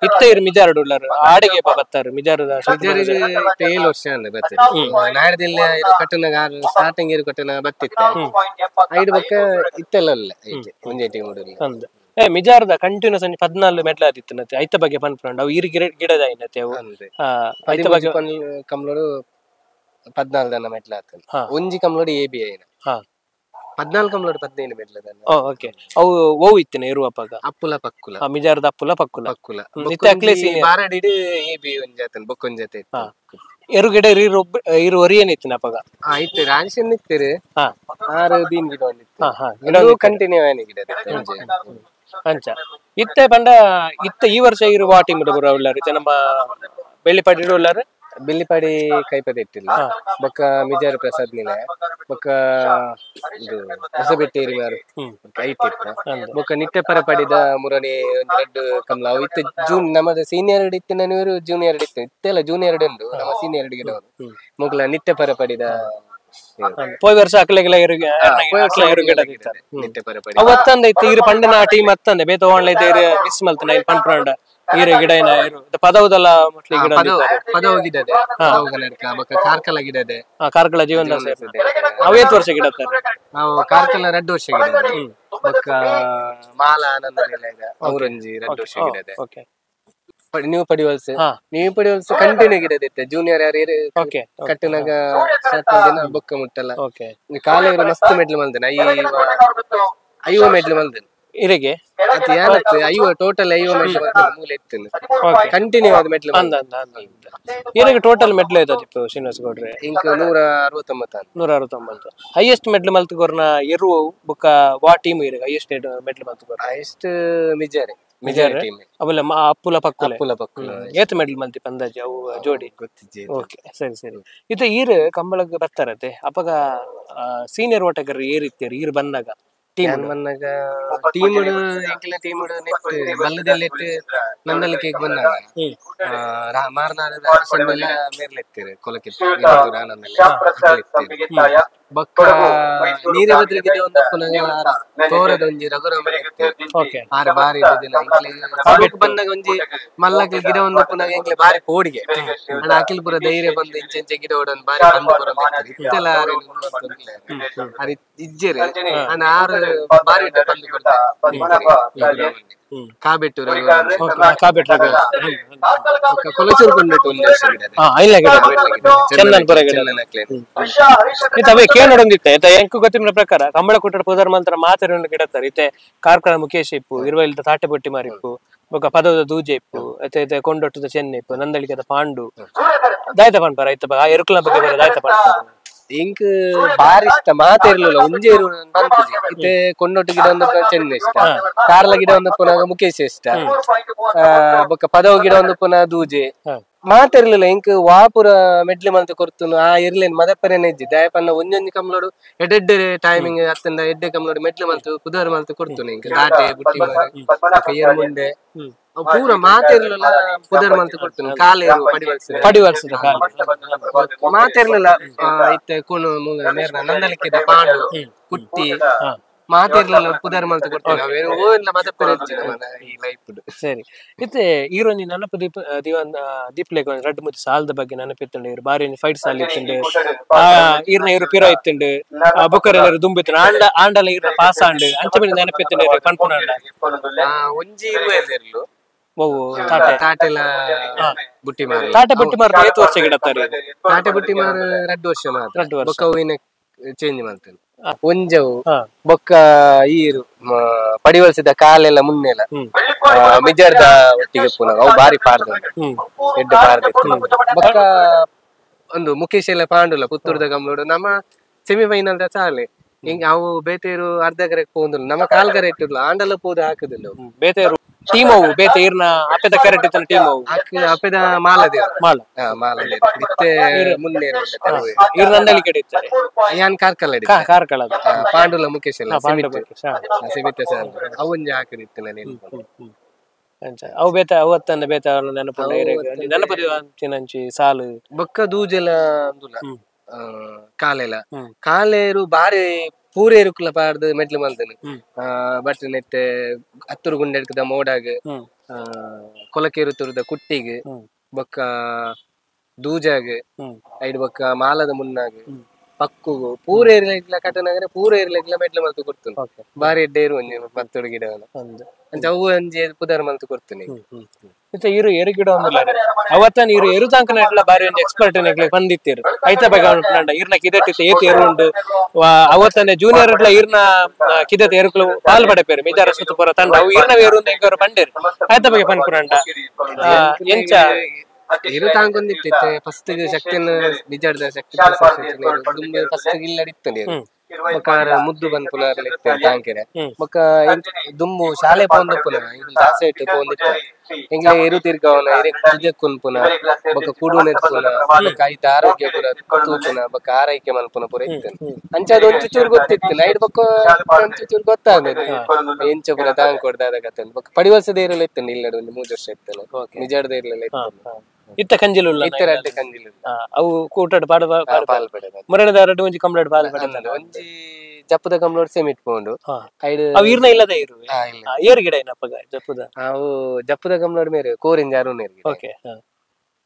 ಇತ್ತೆ ಇರು ಮಿಜಾರುಡು ಉಳ್ಳರು ಆಡಿಗೆ ಬತ್ತಾರು ಮಿಜಾರುದ ಇತ್ತೆ 7 ವರ್ಷ ಅಂದ ಬತ್ತಿರ ನಾಡ್ದಿಲ್ಲ ಇರು ಕಟ್ಟನ ಸ್ಟಾರ್ಟಿಂಗ್ ಇರು ಕಟ್ಟನ ಬತ್ತಿತ್ತೆ ಐದು ಬೊಕ್ಕ ಇತ್ತೆಲ್ಲ ಅಲ್ಲ ಒಂಜೆಟಿಗೆ ಮೂಡಲ್ಲ ಅಂದ್ ಏ ಮಿಜಾರದ ಕಂಟಿನ್ಯೂಸ್ ಅಂಜಿ 14 ಮೆಡ್ಲ ಆದಿತ್ತು ನತ್ತೆ ಐತ ಬಗ್ಗೆ ಪನ್ಪುಂಡು ಅವು ಇರು ಗಿಡ ಗಿಡದ ಐನತೆ ಅವು ಐತ ಬಗ್ಗೆ ಕಮ್ಲೋಡು 14 ದನ ಮೆಟ್ಲ ಆತನ ಒಂಜಿ ಕಮ್ಲೋಡು ಎ ಬಿ ಐನ 14 ಕಮ್ಲೋಡು 15 ಮೆಟ್ಲ ದನ. ಓಕೆ ಅವು ಓವು ಇತ್ತಿನ ಇರುವಪ್ಪಗ ಅಪ್ಪುಲ ಪಕ್ಕುಲ ಮಿಜಾರದ ಅಪ್ಪುಲ ಪಕ್ಕುಲ ಪಕ್ಕುಲ ಇತ್ತೆ ಅಕ್ಲೆ ಸೀನಿಯರ್ ಬಾರಡಿಡು ಎ ಬಿ ಒಂಜಿ ಆತನ ಬೊಕ್ಕೊಂಜಿ ಆತ ಇತ್ತು. ಎರು ಗಿಡ ಇರು ಒರಿಯನ್ ಇತ್ತಿನ ಅಪ್ಪಗ ಇತ್ತು ರಾಜೇಶನ್ ಇತ್ತಿರು ಆರು ಬೀನ್ ಗಿಡ ಒಂದಿತ್ತು ಕಂಟಿನ್ಯೂ ಆಯ್ನ ಗಿಡ ಅಂಚ ಇತ್ತೆ ಪಂಡ ಇತ್ತೆ ಈ ವರ್ಷ ಇರುವ ಟೀಮ್ ಬರೋ ಉಳ್ಳಾರು ಇತ್ತೆ ನಮ್ಮ ಬೆಳ್ಳಿಪಾಡಿ ಉಳ್ಳಾರು ಬೆಳ್ಳಿಪಾಡಿ ಕೈಪದ ಇಟ್ಟಿಲ್ಲ ಬೊಕ್ಕ ಮಿಜಾರು ಪ್ರಸಾದ್ ನಿಲಯ ಬೊಕ್ಕ ಇದು ಹೊಸಬೆಟ್ಟೇರಿ ಮಾರು ಐಟ್ ಇತ್ತ ಬೊಕ್ಕ ನಿತ್ಯಪರ ಪಡಿದ ಮುರಣಿ ಒಂಜಿ ರಡ್ಡ್ ಕಮ್ಲ ಅವು ಇತ್ತೆ ಜೂನ್ ನಮ್ಮದ ಸೀನಿಯರ್ ಇತ್ತಿನ ಇವರು ಜೂನಿಯರ್ ಇತ್ತು ಇತ್ತೆಲ್ಲ ಜೂನಿಯರ್ ಉಂಡು ನಮ್ಮ ಸೀನಿಯರ್ ಗಿಡ ಮೊಗ್ಲ ನಿತ್ಯಪರ ಪಡಿದ ಪೋಯ್ ವರ್ಷ ಅಕ್ಲೆಗೆಲ್ಲ ಅವತ್ತಂದ ಇತ್ತು ಇರು ಪಂಡನ ಟೀಮ್ ಅತ್ತಂದೆ ಬೇತ ಓಣ್ಲೈತೆ ಇರು ಮಿಸ್ ಮಲ್ತನ ಇರು ಪಂಡ್ಪಂಡ ಇರು ಗಿಡ ಏನ ಇರು ಪದವುದಲ್ಲ ಮೊಟ್ಲಿ ಗಿಡ ಪದವು ಗಿಡದೆ ಬೊಕ್ಕ ಕಾರ್ಕಳ ಗಿಡದೆ ಕಾರ್ಕಳ ಜೀವನ ಅವೇತ್ ವರ್ಷ ಗಿಡ ನಾವು ಕಾರ್ಕಳ 2 ವರ್ಷ ಗಿಡ ಬೊಕ್ಕ ಮಾಲ ಆನಂದ ನಿಲಯದ ಅವರೊಂಜಿ 2 ವರ್ಷ ಗಿಡದೆ. ನೀವು ಪಡಿವಲ್ಸ್ ನೀವು ಪಡಿವಲ್ಸ್ ಕಂಟಿನ್ಯೂ ಗಿಡದಿತ್ತೆ ಜೂನಿಯರ್ ಯಾರು ಕಟ್ಟಿನಾಗ ದಿನ ಬೊಕ್ಕ ಮುಟ್ಟಲ್ಲ ಕಾಲ ಇರು ಮಸ್ತ್ ಮೆಡ್ಲ್ ಮಲ್ದನ 50 ಮೆಡ್ಲ್ ಮಲ್ದನ ಇರಿಗೆ ಏನತ್ತು 50 ಟೋಟಲ್ 50 ಮೆಡ್ಲ್ ಮೂಲೆ ಇತ್ತು ಕಂಟಿನ್ಯೂ ಆದ ಮೆಡ್ಲ್ ಇರಿಗೆ ಟೋಟಲ್ ಮೆಡ್ಲ್ ಐತದಿತ್ತು ಶ್ರೀನಿವಾಸ ಗೌಡ್ರೆ ಇಂಕ 169 169 ಹೈಯೆಸ್ಟ್ ಮೆಡ್ಲ್ ಮಲ್ತಗೋರ್ನ ಎರು ಬೊಕ್ಕ ವಾ ಟೀಮ್ ಇರಿಗೆ ಹೈಯೆಸ್ಟ್ ಮೆಡ್ಲ್ ಮಲ್ತಗೋರ್ ಹೈಯೆಸ್ಟ್ ಮಿಜಾರೆ ಮಿಜಾರೆ ಟೀಮ್ ಅವಲ್ಲ ಅಪ್ಪುಲ ಪಕ್ಕುಲ ಅಪ್ಪುಲ ಪಕ್ಕುಲ ಏತ್ ಮೆಡ್ಲ್ ಮಲ್ತಿ ಅಂದಾಜು ಅವು ಜೋಡಿ ಗೊತ್ತಿಜ್ಜಿ. ಓಕೆ ಸರಿ ಸರಿ ಇದು ಈರು ಕಂಬಳಗ್ ಬರ್ತಾರತೆ ಅಪ್ಪಗ ಸೀನಿಯರ್ ಓಟಗಾರ ಏರ್ ಇತ್ತೇರು ಈರು ಬಂದಾಗ ಟೀಮ್ ಬಂದಾಗ ಟೀಮ್ ಎಂಕಲ ಟೀಮ್ ನೆಟ್ ಬಲ್ಲದೆಲ್ಲ ಇಟ್ಟು ನಂದಲ್ಲಿ ಕೇಕ್ ಬಂದಾಗ ಮಾರ್ನಾಡು ಮೇರ್ಲೆತ್ತೀರಿ ಕೊಲಕ್ಕೆ ಬೊಕ್ಕ ನೀರಭದ್ರಗಿಡ ಒಂದು ತೋರದ ಒಂಜಿ ರಘುರಾಮ ಆರು ಬಾರಿ ದಿನ ಬಂದಾಗ ಒಂಜಿ ಮಲ್ಲಕ್ಲ ಗಿಡ ಒಂದು ಪುನಃ ಎಂಕ್ಲೆ ಬಾರಿ ಪೋಡಿಗೆ ಅಣ್ಣ ಅಖಿಲ್ ಪುರ ಧೈರ್ಯ ಬಂದು ಇಂಚೆ ಇಂಚೆ ಗಿಡ ಓಡೊಂದು ಬಾರಿ ಬಂದು ಪುರ ಇತ್ತೆಲ್ಲ ಆರು ಇಜ್ಜೆರೆ ಅಣ್ಣ ಆರು ಬಾರಿ ಬಂದು ಕೊಡ್ತಾರೆ ಕಾಬೆಟ್ಟು ಕೊಲಚೂರು ಕೊಂಡ್ಬಿಟ್ಟು ಒಂದು ವರ್ಷ ಗಿಡ ಅವೇ ಕೇನೊಡೊಂದಿತ್ತೆ ಎಂಕು ಗೊತ್ತಿನ ಪ್ರಕಾರ ಕಂಬಳ ಕುಟ್ಟಡ ಪುದರ್ ಮಂತ್ರ ಮಾತ್ರ ಗಿಡತ್ತಾರೆ ಇತ್ತೆ ಕಾರ್ಕಳ ಮುಖೇಶ್ ಇಪ್ಪು ಇರುವೈಲ್ದ ತಾಟೆಬೊಟ್ಟಿ ಮಾರಿಪ್ಪು ಬೊಕ್ಕ ಪದದ ದೂಜೆ ಇಪ್ಪು ಇತ್ತೆ ಕೊಂಡೊಟ್ಟದ ಚೆನ್ನೆ ಇಪ್ಪು ನಂದಳಿಕದ ಪಾಂಡು ದಾಯ್ತ ಪನ್ಪರ ಐತ ಆ ಎರುಕುಲ ಬಗ್ಗೆ ಬರ ದಾಯ್ತ ಪನ್ಪರ ಇಂಕ್ ಬಾರಿ ಇಷ್ಟ ಮಾತಿರ್ಲಿಲ್ಲ ಒಂಜೇ ಪನ್ಪುಜಿ ಇತ್ತೆ ಕೊಂಡೊಟ್ಟು ಗಿಡ ಒಂದು ಚೆನ್ನ ಇಷ್ಟ ಕಾರ್ಲ ಗಿಡ ಒಂದು ಪುನಃ ಮುಖೇಶ್ ಇಷ್ಟ ಬೊಕ್ಕ ಪದವು ಗಿಡ ಒಂದು ಪುನಃ ದೂಜೆ ಮಾತಿರ್ಲಿಲ್ಲ ಇಂಕ್ ವಾಪುರ ಮೆಡ್ಲಿ ಮಂತ ಕೊರ್ತುನು ಆ ಇರ್ಲೇನ್ ಮದಪ್ಪರೇನೆ ಇಜ್ಜಿ ದಯಪನ್ನ ಒಂಜೊಂಜಿ ಕಮ್ಲೋಡು ಎಡೆಡ್ಡೆ ಟೈಮಿಂಗ್ ಅತ್ತಂದ ಎಡ್ಡೆ ಕಮ್ಲೋಡು ಮೆಡ್ಲಿ ಮಂತು ಪುದರ್ ಮಂತು ಕೊರ್ತುನು ಇಂಕ್ ತಾಟೆ ಬುಟ್ಟಿ ಮಾರು ಏರ್ ಮುಂಡೆ ಪೂರ ಮಾತಿರ್ಲಿಲ್ಲ ಪುದರ್ ಮಂತು ಕೊಡ್ತುನು ಕಾಲೇರು ಪಡಿವಲ್ಸದ ಮಾತಿರ್ಲಿಲ್ಲ ಇತ್ತೆ ಕೋನು ಮೇರ್ನ ನಂದಲಿಕ್ಕಿದ ಪಾಂಡು ಕುಟ್ಟಿ ಮಾತಿರ್ಲಿಲ್ಲ ಪುದರ್ ಮಂತು ಕೊಡ್ತೇನೆ ಅವೇನು ಓ ಇಲ್ಲ ಮದಪ್ಪರೆ ಇಜ್ಜಿ ನಮ್ಮನ ಈ ಲೈಫ್. ಸರಿ ಇತ್ತೆ ಈರೊಂಜಿ ನೆನಪು ದೀಪ ದಿವನ್ ದೀಪ್ಲೇಕ್ ಒಂಜಿ ರಡ್ಡ್ ಮೂಜಿ ಸಾಲದ ಬಗ್ಗೆ ನೆನಪಿತ್ತುಂಡು ಇರು ಬಾರಿ ಒಂಜಿ ಫೈಟ್ ಸಾಲ್ ಇತ್ತುಂಡು ಈರ್ನ ಇರು ಪಿರ ಇತ್ತುಂಡು ಬೊಕ್ಕರೆಲ್ಲರು ದುಂಬಿತ್ತುಂಡು ಆಂಡ ಆಂಡಲ ಈರ್ನ ಪಾಸ್ ಆಂಡು ಅಂಚ ಮೇಲೆ ನೆನಪಿತ್ತುಂಡು ಇರು ಪನ್ಪುನಾಂಡ ಒಂಜಿ ಇರುವೆದಿರ್ಲು ತಾಟೆಲ ಬುಟ್ಟಿ ಮಾರು ತಾಟೆ ಬುಟ್ಟಿ ಮಾರು ಏತ್ ವರ್ಷ ಗಿಡತ್ತಾರೆ ತಾಟೆ ಬುಟ್ಟಿ ಮಾರು 2 ವರ್ಷ ಮಾತ್ರ 2 ವರ್ಷ ಬೊಕ್ಕ ಹೂವಿನ ಚೇಂಜ್ ಮಾಡ್ತೇನೆ ಒಂಜವು ಬೊಕ್ಕ ಈರು ಪಡಿವಲ್ಸಿದ ಕಾಲೆಲ್ಲ ಮುನ್ನೆಲ್ಲ ಮಿಜಾರ್ದ ಒಟ್ಟಿಗೆ ಪುನಃ ಅವು ಬಾರಿ ಪಾರ್ದ ಎಡ್ಡೆ ಪಾರ್ದ ಬೊಕ್ಕ ಒಂದು ಮುಖೇಶ್ ಎಲ್ಲ ಪಾಂಡುಲ ಪುತ್ತೂರ್ದ ಗಮ್ಲೋಡು ನಮ್ಮ ಸೆಮಿಫೈನಲ್ the ಸಾಲೆ ಹಿಂಗ ಅವು ಬೇತೇರು ಅರ್ಧ ಗರೆ ಪೋಂದುಲ್ಲ ನಮ್ಮ ಕಾಲ್ ಗರೆ ಇಟ್ಟಿರ್ಲ ಆಂಡಲ ಪೋದು ಹಾಕುದಿಲ್ಲ ಬೇತೇರು ಟೀಮ್ ಅವು ಬೇತೆ ಈರ್ನ ಅಪ್ಪೆದ ಕರೆಕ್ಟ್ ಇತ್ತನ ಟೀಮ್ ಅವು ಅಪ್ಪೆದ ಮಾಲದೆ ಮಾಲ ಮಾಲದೆ ಇತ್ತೆ ಮುನ್ನೇರು ಈರ್ ನಂದಳಿ ಕಡೆ ಇತ್ತಾರೆ ಯಾನ್ ಕಾರ್ಕಳ ಕಾರ್ಕಳ ಪಾಂಡುಲ ಮುಖೇಶ್ ಎಲ್ಲ ಸೀಮಿತ ಸರ್ ಅವೊಂಜಿ ಹಾಕದಿತ್ತು ನಾನು ಅವು ಬೇತ ಅವತ್ತನ್ನ ಬೇತ ನೆನಪು ನೆನಪು ಅಂಚಿ ಸಾಲು ಬೊಕ್ಕ ದೂಜೆಲ ಅಂದುಲ ಕಾಲೆಲ ಕಾಲೇರು ಬಾರಿ ಪೂರೇರುಕುಲ ಪಾರ್ದು ಮೆಟ್ಲು ಮಲ್ತನು ಬಟ್ ನೆತ್ತೆ ಅತ್ತೂರು ಗುಂಡೆಡ್ಕದ ಮೋಡಾಗ ಕೊಲಕೇರು ತುರುದ ಕುಟ್ಟಿಗ್ ಬೊಕ್ಕ ದೂಜಾಗ ಐಡ್ ಬೊಕ್ಕ ಮಾಲದ ಮುನ್ನಾಗ ಪಕ್ಕುಗು ಪೂರೇರ್ಲೆಗ್ಲ ಕಟನಗರ ಪೂರೇರ್ಲೆಗ್ಲ ಮೆಟ್ಲು ಮಲ್ತು ಕೊಡ್ತುನು ಬಾರಿ ಎಡ್ಡೆ ಇರು ಒಂಜಿ ಪತ್ತೊಡು ಗಿಡವನ ಅಂಚ ಅವು ಒಂಜಿ ಪುದರ್ ಮಲ್ತು ಕೊಡ್ತುನಿ. ಇತ್ತೆ ಇರು ಎರು ಗಿಡ ಒಂದುಲ್ಲ ಅವತ್ತನ ಇರು ಎರು ತಾಂಕನ ಎಡ್ಲ ಬಾರಿ ಒಂಜಿ ಎಕ್ಸ್ಪರ್ಟ್ ನೆಕ್ಲೆ ಬಂದಿತ್ತೀರು ಐತ ಬಗ್ಗೆ ಪಂಡ ಇರ್ನ ಕಿದಟ್ಟಿತ್ತೆ ಏತ್ ಎರು ಉಂಡು ಅವತ್ತನೆ ಜೂನಿಯರ್ ಎಡ್ಲ ಇರ್ನ ಕಿದತೆ ಎರುಕುಲು ಪಾಲ್ ಪಡೆಪೇರು ಮಿಜಾರ ಸುತ್ತಪುರ ತಂಡ ಅವು ಇರ್ನ ಎರು ಎಂಕವರು ಪಂಡೇರು ಐತ ಬಗ್ಗೆ ಪನ್ಪುರಂಡ ಎಂಚ ಎರು ತಾಂಕೊಂದಿತ್ತಿತ್ತೆ ಫಸ್ಟ್ ಶಕ್ತಿಯನ್ನು ನಿಜಾರ್ದ ಶಕ್ತಿ ಫಸ್ಟ್ ಇಲ್ಲಡಿತ್ತಂಡೆ ಬೊಕ್ಕ ಮುದ್ದು ಬಂದ್ ಪುನರ್ ತಾಂಕೆರೆ ಬೊಕ್ಕ ದುಂಬು ಶಾಲೆ ಪೋಂದು ಪುನಃ ದಾಸೆ ಇಟ್ಟು ಪೋಂದಿತ್ತ ಎಂಗ್ಲೆ ಎರು ತಿರ್ಗವನ ಎರೆ ತುಜಕ್ಕುನ್ ಪುನಃ ಬೊಕ್ಕ ಕುಡುನೆ ಪುನಃ ಬೊಕ್ಕ ಐತ ಆರೋಗ್ಯ ಪುರ ತೂಪುನ ಬೊಕ್ಕ ಆರೈಕೆ ಮಲ್ಪುನ ಪುರ ಇತ್ತು ಅಂಚ ಅದು ಒಂಚು ಚೂರು ಗೊತ್ತಿತ್ತು ಲೈಟ್ ಬೊಕ್ಕ ಒಂಚು ಚೂರು ಗೊತ್ತಾಗದು ಎಂಚ ಪುರ ತಾಂಕೊಡ್ದ ಅದ ಬೊಕ್ಕ ಪಡಿವಲ್ಸದ ಏರಲ್ಲ ಇತ್ತು ಇಲ್ಲಡ ಒಂದು 3 ವರ್ಷ ಇತ್ತು ನಿಜಾರ್ದ ಇರಲಿಲ್ಲ ಇತ್ತು ಇತ್ತ ಕಂಜಿಲು ಇತ್ತ ರಡ್ಡು ಕಂಜಿಲು ಅವು ಕೂಟಡ್ ಪಾಡ ಪಾಲ್ ಪಡೆದ ಮುರಣದ ರಡ್ಡು ಒಂಜಿ ಕಂಪ್ಲೇಟ್ ಪಾಲ್ ಪಡೆದ ಒಂಜಿ ಜಪ್ಪದ ಕಂಪ್ಲೇಟ್ ಸೇಮ್ ಇಟ್ಕೊಂಡು ಅವು ಇರ್ನ ಇಲ್ಲದ ಇರು ಏರು ಗಿಡ ಏನಪ್ಪಗ ಜಪ್ಪದ ಅವು ಜಪ್ಪದ ಕಂಪ್ಲೇಟ್ ಮೇರೆ ಕೋರಿಂಜ ಅರುಣ್ ಓಕೆ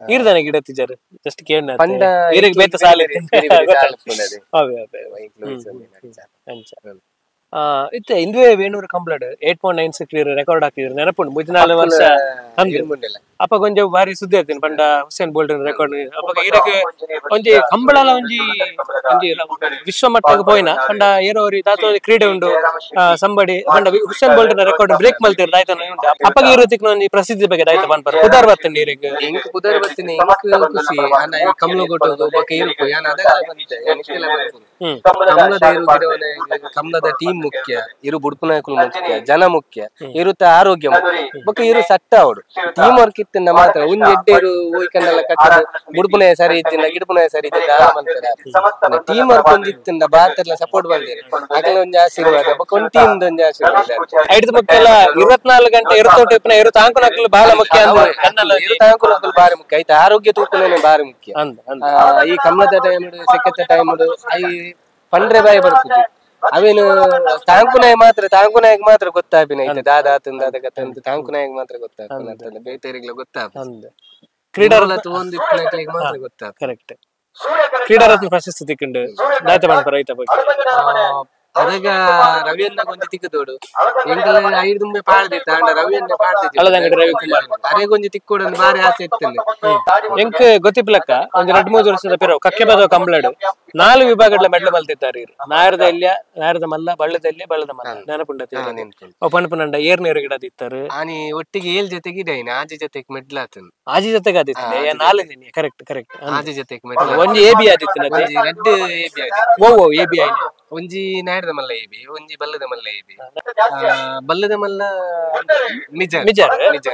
ಈರ್ದಾನೆ ಗಿಡ ತಿಜಾರು ಜಸ್ಟ್ ಕೇಳ ಪಂಡ ಈರಿಗೆ ಬೇತ ಸಾಲೆ ಅಂಚ ಇತ್ತೆ ಇಂದುವೆ ವೇಣೂರು ಕಂಪ್ಲೇಟ್ 8.96 ರೆಕಾರ್ಡ್ ಹಾಕಿದ್ರು ನೆನಪುಂಡು 34 ವರ್ಷ ಅಪ್ಪ ಕೊಂಚ ಬಾರಿ ಸುದ್ದಿ ಆಗ್ತೀನಿ ಪಂಡ Hussain bolt record ಅಪ್ಪ ಈರಕ್ಕೆ ಒಂಜಿ ಕಂಬಳಲ ಒಂಜಿ ಒಂಜಿ ವಿಶ್ವ ಮಟ್ಟಕ್ಕೆ ಪೋಯಿನ ಪಂಡ ಏರೋ ತಾತ ಕ್ರೀಡೆ ಉಂಡು ಸಂಬಡಿ ಪಂಡ Hussain bolt record break ಮಲ್ತಿರ್ ದಾಯ್ತ ಉಂಟು ಅಪ್ಪಗೆ ಇರೋದಕ್ಕೆ ಒಂಜಿ ಪ್ರಸಿದ್ಧಿ ಬಗ್ಗೆ ದಾಯ್ತ ಪನ್ಪರ್ ಪುದರ್ ಬರ್ತೇನೆ ಈರಿಗೆ ಎಂಕ್ ಪುದರ್ ಬರ್ತೇನೆ ಎಂಕ್ ಖುಷಿ ಅನ್ನ ಕಮ್ಲು ಕೊಟ್ಟೋದು ಬೊಕ್ಕ ಇರುಕು ಯಾನ್ ಅದೆಲ್ಲ ಬಂತೆ ಕಮಲದ ಇರು ಗಿಡವನೆ ಕಮಲದ ಟೀಮ್ ಮುಖ್ಯ ಇರು ಬುಡ್ಪುನಾಯಕುಲು ಮುಖ್ಯ ಜನ ಮುಖ್ಯ ಇರುತ್ತ ಆರೋಗ್ಯ ಮುಖ್ಯ ಬೊಕ್ಕ ಇರು ಸಟ್ಟ ಅವಡು ಟೀಮ್ ವರ್ಕ್ ಇತ್ತಿನ ಮಾತ್ರ ಒಂಜಿ ಎಡ್ಡೆ ಇರು ಹೋಯ್ಕಂಡೆಲ್ಲ ಕಟ್ಟದು ಬುಡ್ಪುನಾಯ ಸರಿ ಇದ್ದಿಲ್ಲ ಗಿಡ್ಪುನಾಯ ಸರಿ ಇದ್ದಿಲ್ಲ ಮಾಡ್ತಾರೆ ಟೀಮ್ ವರ್ಕ್ ಒಂಜಿ ಇತ್ತಿಂದ ಬಾತೆಲ್ಲ ಸಪೋರ್ಟ್ ಬಂದಿರು ಅಗಲ ಒಂಜಿ ಆಶೀರ್ವಾದ ಬೊಕ್ಕ ಒಂದ್ ಟೀಮ್ ಒಂಜಿ ಆಶೀರ್ವಾದ ಐದು ಮುಖ್ಯ ಎಲ್ಲ 24 ಗಂಟೆ ಇರುತ್ತೋಟ ಇರು ತಾಂಕುನಕ್ಕಲು ಬಹಳ ಮುಖ್ಯ ಅಂದ್ರೆ ಇರು ತಾಂಕುನಕ್ಕಲು ಬಾರಿ ಮುಖ್ಯ ಆಯ್ತು ಆರೋಗ್ಯ ತೂಕನೇ ಬಾರಿ ಮುಖ್ಯ ಈ ಕಮಲದ ಟೈಮ್ ಸೆಕೆತ್ತ ಟೈಮ್ I ಪಂಡ್ರೆ ಬಾಯಿ ಬರ್ತದೆ ಅವೇನು ತಾಂಕುನಾಯ ಮಾತ್ರ ತಾಂಕುನಾಯಕ್ ಮಾತ್ರ ಗೊತ್ತಾಪಿನ ಐತೆ ದಾದಾ ಆತಂದ ಅದಕ್ಕೆ ತಾಂಕುನಾಯಕ್ ಮಾತ್ರ ಗೊತ್ತಾಗ್ತದೆ ಬೇತೆರಿಗ್ಲ ಗೊತ್ತಾಗ್ತದೆ ಕ್ರೀಡಾ ಮಾತ್ರ ಗೊತ್ತಾಗ ಕರೆಕ್ಟ್ ಕ್ರೀಡಾರತ್ನ ಪ್ರಶಸ್ತಿ ತಿಕ್ಕೊಂಡು ದಾಯ್ತ ಪನ್ಪರ ಐತ ಬಗ್ಗೆ ಅದಾಗ ರವಿಯನ್ನ ಕೊಂಚ ತಿಕ್ಕದೋಡು ಎಂಕಲ ಐದು ತುಂಬೆ ಪಾಡ್ದಿತ್ತ ಅಂಡ ರವಿಯನ್ನ ಪಾಡ್ದಿತ್ತು ಅಲ್ಲದಂಗಡಿ ರವಿಕುಮಾರ್ ಅರೆ ಕೊಂಚ ತಿಕ್ಕೋಡು ಬಾರಿ ಆಸೆ ಇತ್ತು ಎಂಕ್ ಗೊತ್ತಿಪ್ಲಕ್ಕ ಒಂಜಿ ರಡ್ಡ್ ಮೂಜಿ ವರ್ಷದ ಪಿರವು ಕಕ್ಕೆ ಬದ ಕಂಬಳಡು 4 ವಿಭಾಗಗಳ ಮೆಡ್ಲ್ ಮಲ್ತಿದ್ದಾರೆ ನಾಯರದ ಎಲ್ಯ ನಾಯರದ ಮಲ್ಲ ಬಳ್ಳದ ಎಲ್ಯ ಬಳ್ಳದ ಮಲ್ಲ ನೆನಪುಂಡತಿ ಪಣಪುನಂಡ ಏರ್ ನೀರು ಗಿಡ ದಿತ್ತಾರೆ ಆನಿ ಒಟ್ಟಿಗೆ ಏಳ್ ಜೊತೆಗೆ ಇಡೈನ ಆಜಿ ಜೊತೆಗೆ ಮೆಡ್ಲ್ ಆತನು ಆಜಿ ಜೊತೆಗೆ ಆದಿತ್ತು ನಾಲ್ ಕರೆಕ್ಟ್ ಕರೆಕ್ಟ್ ಆಜಿ ಜೊತೆಗೆ ಮೆಡ್ಲ್ ಒಂಜಿ ಎ ಬಿ ಆದಿತ್ತು ಒಂಜಿ ರಡ್ಡ್ ಎ ಬಿ ಆದಿತ್ತು ಓ ಓ ಎ ಬಿ ಆಯ್ನ ಒಂಜಿ ನಾಯರದ ಮಲ್ಲ ಎ ಬಿ ಒಂಜಿ ಬಲ್ಲದ ಮಲ್ಲ ಎ ಬಿ ಬಲ್ಲದ ಮಲ್ಲ ನಿಜ ನಿಜ ನಿಜ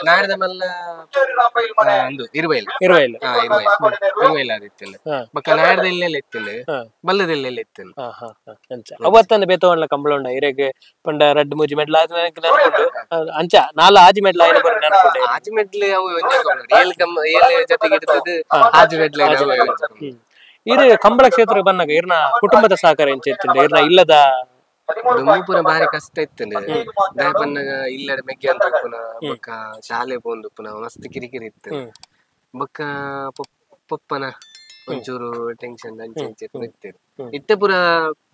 ನಾಯರದ ಮಲ್ಲ ಒಂದು ಇರುವೈಲ್ ಇರುವೈಲ್ ಇರುವೈಲ್ ಆದಿತ್ತು ಬೊಕ್ಕ ನಾಯರದ ಎಲ್ಲೆಲ್ಲ ಇತ್ತು ಬಲ್ಲದ ಎಲ್ಲೆಲ್ಲ ಇತ್ತು ಅವತ್ತನ್ನ ಬೇತವಣ್ಣ ಕಂಬಳ ಇರೆಗ್ ಪಂಡ ರಡ್ಡ್ ಮೂಜಿ ಮೆಡ್ಲ್ ಆದ ನೆನಪುಂಡು ಅಂಚ ನಾಲ್ ಆಜಿ ಮೆಡ್ಲ್ ಆಯ್ನ ಬರ ನೆನಪುಂಡು ಆಜಿ ಮೆಡ್ಲ್ ಅವು ಒಂಜೇ ಕಂಬಳ ಏಳು ಕಮ್ಮ ಏಳು ಜೊತೆಗೆ ಇರ್ತದೆ ಆಜಿ ಮೆಡ್ಲ್ ಇರು ಕಂಬಳ ಕ್ಷೇತ್ರ ಬಂದಾಗ ಇರ್ನ ಕುಟುಂಬದ ಸಹಕಾರ ಎಂಚ ಇತ್ತು ಇರ್ನ ಇಲ್ಲದ ದುಮ್ಮು ಪೂರ ಬಾರಿ ಕಷ್ಟ ಇತ್ತು ದಾಯಪನ್ನಾಗ ಇಲ್ಲಡ ಮೆಗ್ಗೆ ಅಂತ ಪುನಃ ಬೊಕ್ಕ ಶಾಲೆ ಪೋಂದು ಪುನಃ ಮಸ್ತ್ ಕಿರಿಕಿರಿ ಇತ್ತು ಬೊಕ್ಕ ಪೊಪ್ಪನ ಒಂಚೂರು ಟೆನ್ಷನ್ ಅಂಚೆ ಇಂಚೆ ಪೂರ ಇತ್ತೇರು ಇತ್ತೆ ಪೂರ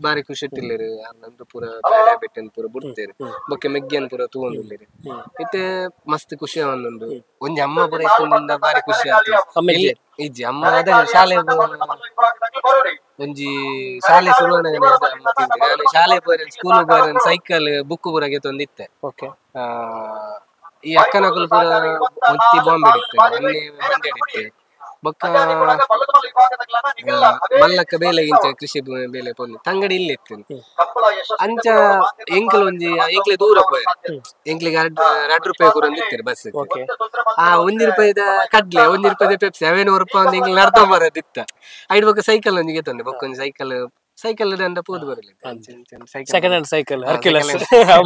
ಬಾರಿ ಖುಷಿ ಇಟ್ಟಿಲ್ಲೇರು ನಂದು ಪೂರ ಬೆಟ್ಟನ್ ಪೂರ ಬಿಡ್ತೇರು ಬೊಕ್ಕ ಮೆಗ್ಗೆನ್ ಪೂರ ತೂವೊಂದುಲ್ಲೇರು ಇತ್ತೆ ಮಸ್ತ್ ಖುಷಿ ಆವೊಂದುಂಡು ಒಂಜಿ ಅಮ್ಮ ಪೂರ ಇತ್ತು ಬಾರಿ ಖುಷಿ ಆಯ್ತು ಇಜ್ಜಿ ಅಮ್ಮ ಅದ ಶಾಲೆ ಒಂಜಿ ಶಾಲೆ ಶುರು ನಾನು ಶಾಲೆ ಪೋಯರನ್ ಸ್ಕೂಲ್ ಪೋಯರನ್ ಸೈಕಲ್ ಬುಕ್ ಪೂರ ಗೆತ್ತೊಂದಿತ್ತೆ ಈ ಅಕ್ಕನಕುಲು ಪೂರ ಒತ್ತಿ ಬಾಂಬೆ ಇತ್ತೆ ಮೊನ್ನೆ ಮಂಡ್ಯ ಇತ್ತೆ ಬೊಕ್ಕ ಮಲ್ಲಕ್ಕ ಬೇಲೆ ಇಂಚ ಕೃಷಿ ಬೇಲೆ ಪೊಂದು ತಂಗಡಿ ಇಲ್ಲಿ ಇತ್ತು ಅಂಚ ಎಂಕಲ್ ಒಂಜಿ ಎಂಕ್ಲೆ ದೂರ ಪೋಯರ್ ಎಂಕ್ಲಿಗೆ 2 ರೂಪಾಯಿ ಕೂಡ ಇತ್ತಾರೆ ಬಸ್ ಆ 1 ರೂಪಾಯಿದ ಕಡ್ಲೆ 1 ರೂಪಾಯಿದ ಪೆಪ್ಸಿ ಅವೇನು ರೂಪಾಯಿ ಒಂದು ಎಂಕ್ಲೆ ನಡ್ತಾ ಬರೋದಿತ್ತ ಐಡ್ ಬೊಕ್ಕ ಸೈಕಲ್ ಒಂಜಿಗೆ ತಂದೆ ಬೊಕ್ಕ ಒಂಜಿ ಸೈಕಲ್ ಸೈಕಲ್ ಅಂಡ ಪೋದು ಬರಲಿ second hand cycle Hercules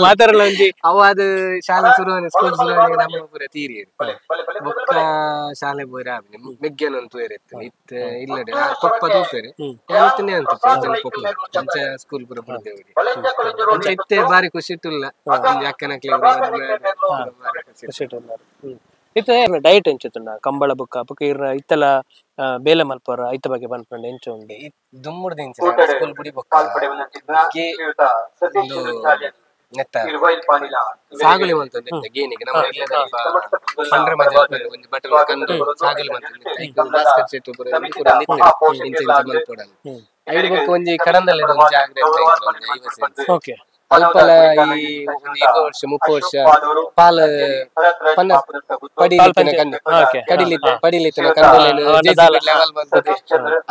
ಮಾತಾಡಲ್ಲ ಒಂಜಿ ಅವ ಅದು ಶಾಲೆ ಶುರುವಾನೆ ಸ್ಕೂಲ್ ಶುರುವಾನೆ ನಮ್ಮ ಪೂರ ತೀರಿ ಬೊಕ್ಕ ಶಾಲೆ ಪೋರ ಮೆಗ್ಗೆನ ತೂಯರ್ ಇತ್ತು ಇತ್ತು ಇಲ್ಲಡೆ ಪಪ್ಪ ತೂಪೇರು ಯಾವತ್ತನೇ ಅಂತ ಪಪ್ಪ ಅಂಚ ಸ್ಕೂಲ್ ಪೂರ ಬರ್ತೇವೆ ಅಂಚ ಇತ್ತೆ ಬಾರಿ ಖುಷಿ ಇಟ್ಟುಲ್ಲ ಅಕ್ಕನ ಖುಷಿ ಇಟ್ಟುಲ್ಲ ಇತ್ತೆ ಡಯಟ್ ಎಂಚುತ್ತುಂಡ ಕಂಬಳ ಬುಕ್ಕ ಬುಕ್ಕ ಇರ್ನ ಇತ್ತಲ ಬೇಲೆ ಮಲ್ಪರ ಐತ ಬಗ್ಗೆ ಪನ್ಪುಂಡ ಎಂಚ ಉಂಡು ದುಮ್ಮುಡ್ದು ಎಂಚ ಸ್ಕೂಲ್ ಬುಡಿ ಬೊಕ್ಕ ನೆತ್ತ ಸಾಗುಲಿ ಮಂತೊಂದು ಇತ್ತೆ ಗೇನಿಗೆ ನಮ್ಮ ಇಲ್ಲದ ಪಂಡ್ರೆ ಮಜಾ ಒಂಜಿ ಬಟನ್ ಕಂದು ಸಾಗುಲಿ ಮಂತೊಂದು ಇತ್ತೆ ಭಾಸ್ಕರ್ ಶೆಟ್ಟಿ ಪೂರ ಪೂರ ನಿತ್ತೆ ಇಂಚ ಇಂಚ ಮಲ್ಪೊಡಲ್ ಐದು ಬೊಕ್ಕ ಒಂಜಿ ಕಡಂದಲ್ಲ ಒಂಜಿ ಜಾಗ್ರತೆ ಒಂಜಿ 50 ಸೆಂಟ್ಸ್ ಓಕೆ ಅಲ್ಪಲ ಈ ಒಂದು 20 ವರ್ಷ 30 ವರ್ಷ ಪಾಲ್ ಪನ್ನ ಪಡಿಲಿತ್ತಿನ ಕಂದು ಪಡಿಲಿತ್ತಿನ ಕಂದುಲೇನು ಲೆವೆಲ್ ಬಂತದೆ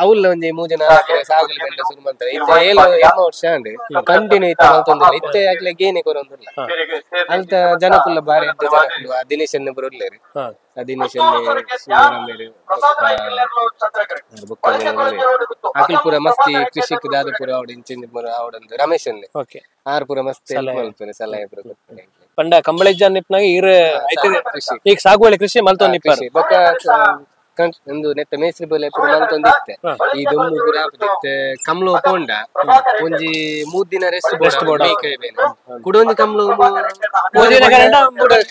ಅವುಲ್ಲ ಒಂಜಿ 3 4 ಸಾಗುಲಿ ಬೆಂಡ ಶುರು ಮಂತಾರೆ ಇತ್ತೆ 7 8 ವರ್ಷ ಅಂಡ್ ಕಂಟಿನ್ಯೂ ಇತ್ತೆ ಮಲ್ತೊಂದಿಲ್ಲ ಇತ್ತೆ ಆಗ್ಲೆ ಗೇನೆ ಕೊರೊಂದುಲ್ಲ ಅಲ್ತ ಜನಕುಲ್ಲ ಬಾರಿ ಎಡ್ಡೆ ಜನಕುಲು ಆ ದಿನೇಶ್ ಅನ್ನ ಬರೋಲ್ಲೇರು ಆ ದಿನೇಶ್ ಶಿವರಾಮೇರು ಬೊಕ್ಕ ಅಖಿಲ್ ಪೂರ ಮಸ್ತಿ ಕೃಷಿಕ್ ದಾದ ಪೂರ ಅವಡು ಇಂಚಿಂದ ಪೂರ ಅವಡಂದು ರಮೇಶ್ ಅನ್ನೆ ಆರ್ ಪೂರ ಮಸ್ತ್ ಹೆಲ್ಪ್ ಮಲ್ಪುನೆ ಸಲಹೆ ಪೂರ ಕೊರ್ಪುನೆ ಪಂಡ ಕಂಬಳ ನಿಪ್ನಾಗ ಈರ್ ಕೃಷಿ ಈಗ ಸಾಗುವಳಿ ಕೃಷಿ ಮಲ್ತೊಂದು ಕೃಷಿ ಬೊಕ್ಕ ಒಂದು ನೆತ್ತ ಮೇಸ್ತ್ರಿ ಬೋಲೆ ಪೂರ ಮಲ್ತೊಂದು ಇತ್ತೆ ಈ ದೊಮ್ಮು ಪೂರ ಆಪುದಿತ್ತೆ ಕಮ್ಲೋ ಪೋಂಡ ಒಂಜಿ 3 ದಿನ ರೆಸ್ಟ್ ಬೋರ್ಡ್ ಕುಡೊಂಜಿ ಕಮ್ಲೋ 3 ದಿನ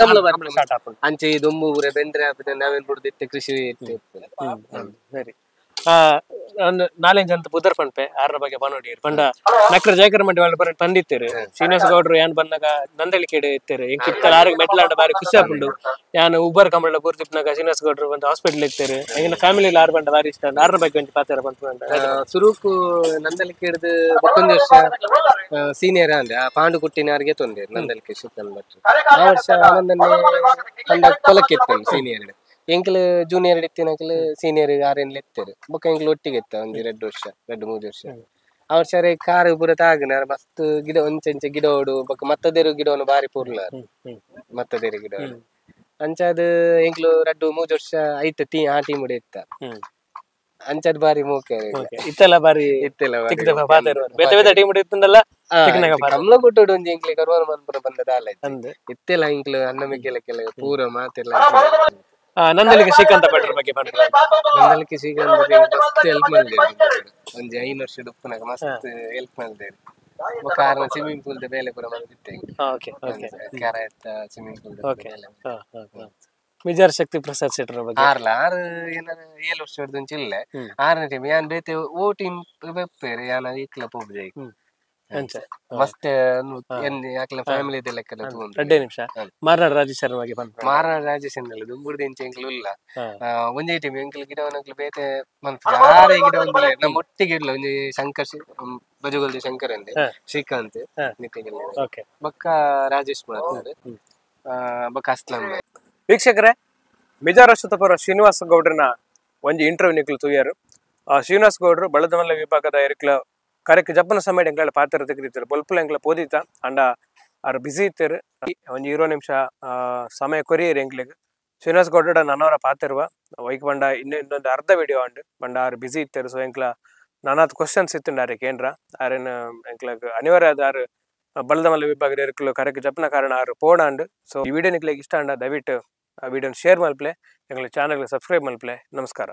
ಕಮ್ಲೋ ಬರ್ಪುಂಡು ಅಂಚೆ ಈ ದೊಮ್ಮು ಪೂರ ಬೆಂದ್ರೆ ಆಪುದೆ ನಾವೇನ್ ಬುಡ್ದಿತ್ತೆ ಕೃಷಿ ಇತ್ತೆ ಸರಿ ಒಂದು ನಾಲ್ಕು ಜನ ಬುದ್ಧರ್ ಪನ್ಪೆ ಆರ್ನ ಬಗ್ಗೆ ಪನೋಡಿ ಪಂಡ ನಕ್ರ ಜಯಕರ ಮಂಡಿ వాళ్ళ ಬರ ಪಂದಿತ್ತೇರು ಶ್ರೀನಿವಾಸ ಗೌಡ್ರು ಯಾನ್ ಬಂದಾಗ ನಂದಳಿಕೆಡೆ ಇತ್ತೇರು ಎಂಕ್ ಇತ್ತಲ ಆರಿಗೆ ಮೆಟ್ಲಾಂಡ ಬಾರಿ ಖುಷಿ ಆಪುಂಡು ಯಾನ್ ಉಬ್ಬರ್ ಕಂಬಳ ಪೂರ್ತಿಪ್ನಾಗ ಶ್ರೀನಿವಾಸ ಗೌಡ್ರು ಬಂದು ಹಾಸ್ಪಿಟಲ್ ಇತ್ತೇರು ಎಂಗಿನ ಫ್ಯಾಮಿಲಿ ಆರು ಬಂಡ ಬಾರಿ ಇಷ್ಟ ಆರ್ನ ಬಗ್ಗೆ ಒಂಜಿ ಪಾತ್ರ ಪನ್ಪುಂಡ ಸುರುಕು ನಂದಳಿಕೆಡ್ದು ಬೊಕ್ಕೊಂದು ವರ್ಷ ಸೀನಿಯರ್ ಅಂದ್ರೆ ಆ ಪಾಂಡು ಕುಟ್ಟಿನಾರಿಗೆ ತೊಂದರೆ ನಂದಳಿಕೆ ಶೀತಲ್ ಭಟ್ರು ಆ ವರ್ಷ ಆನಂದನ್ನೇ ಪಂಡ ಕೊಲಕ್ಕೆ ಸೀನಿಯರ್ ಎಂಕಲ್ ಜೂನಿಯರ್ ಇತ್ತಿನಕಲ್ ಸೀನಿಯರ್ ಆರೇನ್ಲ ಎತ್ತೇರು ಬೊಕ್ಕ ಎಂಕಲ್ ಒಟ್ಟಿಗೆ ಎತ್ತ ಒಂಜಿ 2 ವರ್ಷ 2 3 ವರ್ಷ ಆ ವರ್ಷ ಅರೆ ಕಾರು ಪೂರ ತಾಗನ ಮಸ್ತ್ ಗಿಡ ಒಂಚೆಂಚೆ ಗಿಡ ಓಡು ಬೊಕ್ಕ ಮತ್ತದೇರು ಗಿಡವನ್ನು ಬಾರಿ ಪೂರ್ಲ ಮತ್ತದೇರು ಗಿಡ ಅಂಚಾದ ಎಂಕ್ಲು 2 3 ವರ್ಷ ಐತ ಟೀ ಆ ಟೀಮ್ ಇತ್ತ ಅಂಚಾದ ಬಾರಿ ಮೋಕೆ ಇತ್ತೆಲ್ಲ ಬಾರಿ ಇತ್ತೆಲ್ಲ ಬೇತೆ ಬೇತೆ ಟೀಮ್ ಇತ್ತಂದಲ್ಲ ಕಮ್ಲ ಕೊಟ್ಟೋಡು ಒಂಜಿ ಎಂಕ್ಲೆ ಕರ್ವಾನ ಮನ್ಪುರ ಬಂದದ ಅಲ್ಲ ಇತ್ತೆಲ್ಲ ಎಂಕ್ಲು ಅನ್ನ ಮೆಗ್ಗೆಲ ಕೆಲ ಪೂರ ಮಾತೆಲ್ಲ ನಂದಲಿಗೆ ಶ್ರೀಕಾಂತ ಭಟ್ರ ಬಗ್ಗೆ ನಂದಲಿಗೆ ಶ್ರೀಕಾಂತ ಮಸ್ತ್ ಹೆಲ್ಪ್ ಮಾಡಿದೆ ಒಂಜಿ 5 ವರ್ಷದ ಉಪ್ಪುನಾಗ ಮಸ್ತ್ ಹೆಲ್ಪ್ ಮಾಡಿದೆ ಕಾರಣ ಸ್ವಿಮ್ಮಿಂಗ್ ಪೂಲ್ ಬೇಲೆ ಪೂರ ಮಾಡಿದ್ದೆ ಕಾರ ಎತ್ತ ಸ್ವಿಮ್ಮಿಂಗ್ ಪೂಲ್ ಬೇಲೆ ಮಿಜಾರ್ ಶಕ್ತಿ ಪ್ರಸಾದ್ ಶೆಟ್ಟರ್ ಬಗ್ಗೆ ಆರ್ಲ ಆರು ಏನಾರ 7 ವರ್ಷದ ಇಲ್ಲ 6ನೇ ಟೀಮ್ ಯಾನ್ ಬೇತೆ ಓ ಟೀಮ್ ಬೆಪ್ಪೇರು ಯಾನ ಈಕ್ಲ ಪೋಪುಜೆ ಅಂಚ ಮಸ್ತ್ ಯಾಕ್ಲ ಫ್ಯಾಮಿಲಿ ಲೆಕ್ಕಲ ತೂವೊಂದು ರಡ್ಡೆ ನಿಮಿಷ ಮಾರ್ನಾಡ್ ರಾಜೇಶ್ ಬಗ್ಗೆ ಪನ್ಪ ಮಾರನಾಡ್ ರಾಜೇಶ್ ಅಂದಲ್ಲ ದುಂಬುರ್ದು ಇಂಚ ಎಂಕ್ಲು ಇಲ್ಲ ಒಂಜೇ ಟೀಮ್ ಎಂಕ್ಲು ಗಿಡವನಕ್ಲು ಬೇತೆ ಮನ್ಪುಜ ಆರೇ ಗಿಡ ಒಂದಿಲ್ಲ ನಮ್ಮ ಒಟ್ಟಿಗೆ ಇಲ್ಲ ಒಂಜಿ ಶಂಕರ್ ಬಜುಗಲ್ದಿ ಶಂಕರ್ ಅಂದೆ ಶ್ರೀಕಾಂತ್ ನಿತಿನ್ ಓಕೆ ಬೊಕ್ಕ ರಾಜೇಶ್ ಮಾರ್ನಾಡ್ ಬೊಕ್ಕ ಅಸ್ಲಂ ವೀಕ್ಷಕರೇ ಮಿಜಾರ ಶ್ರೀನಿವಾಸ ಗೌಡ್ರನ ಒಂಜಿ ಇಂಟರ್ವ್ಯೂ ನಿಕ್ಲು ತೂಯರು ಶ್ರೀನಿವಾಸ ಗೌಡ್ರು ಬಳದಮಲ್ಲ ವಿಭಾಗದ ಎರಿಕ್ಲ ಕರೆಕ್ ಜಪ್ಪನ ಸಮಯ ಎಂಕ್ಲ ಪಾತ್ರ ತೆಗೆದಿತ್ತಾರೆ ಬೊಲ್ಪುಲ ಎಂಕ್ಲ ಪೋದಿತ್ತ ಅಂಡ ಆರ್ ಬಿಸಿ ಇತ್ತೇರು ಒಂಜಿ 20 ನಿಮಿಷ ಸಮಯ ಕೊರಿಯರ್ ಎಂಕ್ಲೆಗ್ ಶ್ರೀನಿವಾಸ ಗೌಡ್ರ ನನ್ನವರ ಪಾತಿರುವ ವೈಕ್ ಬಂಡ ಇನ್ನೊಂದು ಅರ್ಧ ವಿಡಿಯೋ ಅಂಡ್ ಬಂಡ ಆರ್ ಬಿಸಿ ಇತ್ತೇರು ಸೊ ಎಂಕ್ಲ ನಾನಾತ್ ಕ್ವಶನ್ಸ್ ಇತ್ತುಂಡ ಆರೆ ಕೇಂದ್ರ ಆರೇನು ಎಂಕ್ಲಗ್ ಅನಿವಾರ್ಯ ಆರ್ ಬಳದಮಲ್ಲ ವಿಭಾಗದ ಎರಿಕ್ಲು ಕರೆಕ್ ಜಪ್ಪನ ಕಾರಣ ಆರು ಪೋಡಾಂಡ್ ಸೊ ಈ ವಿಡಿಯೋ ನಿಕ್ಲೆಗ್ ಇಷ್ಟ ಅಂಡ ದಯವಿಟ್ಟು ಆ ವಿಡಿಯೋನ ಶೇರ್ ಮಲ್ಪ್ಲೆ ಎಂಕ್ಲೆ ಚಾನಲ್ ಸಬ್ಸ್ಕ್ರೈಬ್ ಮಲ್ಪ್ಲೆ ನಮಸ್ಕಾರ.